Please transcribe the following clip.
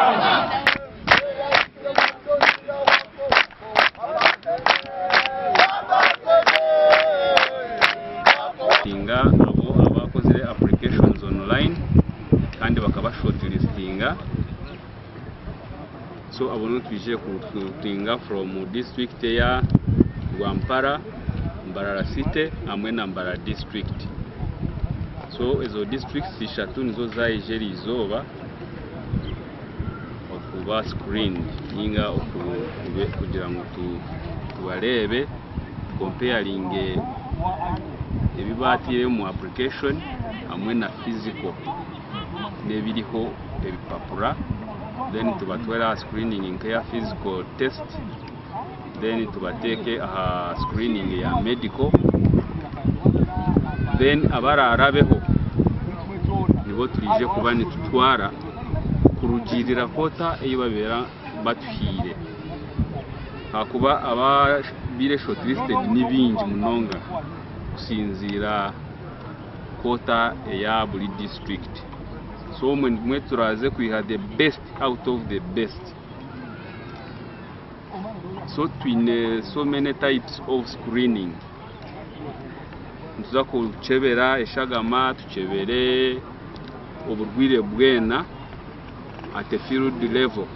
Tinga abo abakozire applications online kandi bakaba shortlistinga. So abo nibo twije kurecruitinga from district eya Rwampara, Mbarara City hamwe na Mbarara district. So ezo districts ishatu nizo zaija eriizooba okuba screened ninga kugira ngu tubareebe, tucomparinge ebi baataire omu application hamwe na physical n'ebiriho ebipapura, then tubatware aha screening nk'eya physical test, then tubateeke aha screening ya medical, then abararabeho nibo twije kuba nitutwara kurugiirira quota ei babeera batuhaire, ahakuba ababaire shortlisted ni baingi munonga kusinziira quota eya buri district. So omwe nimwe turaze kwiha the best out of the best. So twine so many types of screening. Nituza kukyebera eshagama, tukyebere oburwaire bwena at a field level.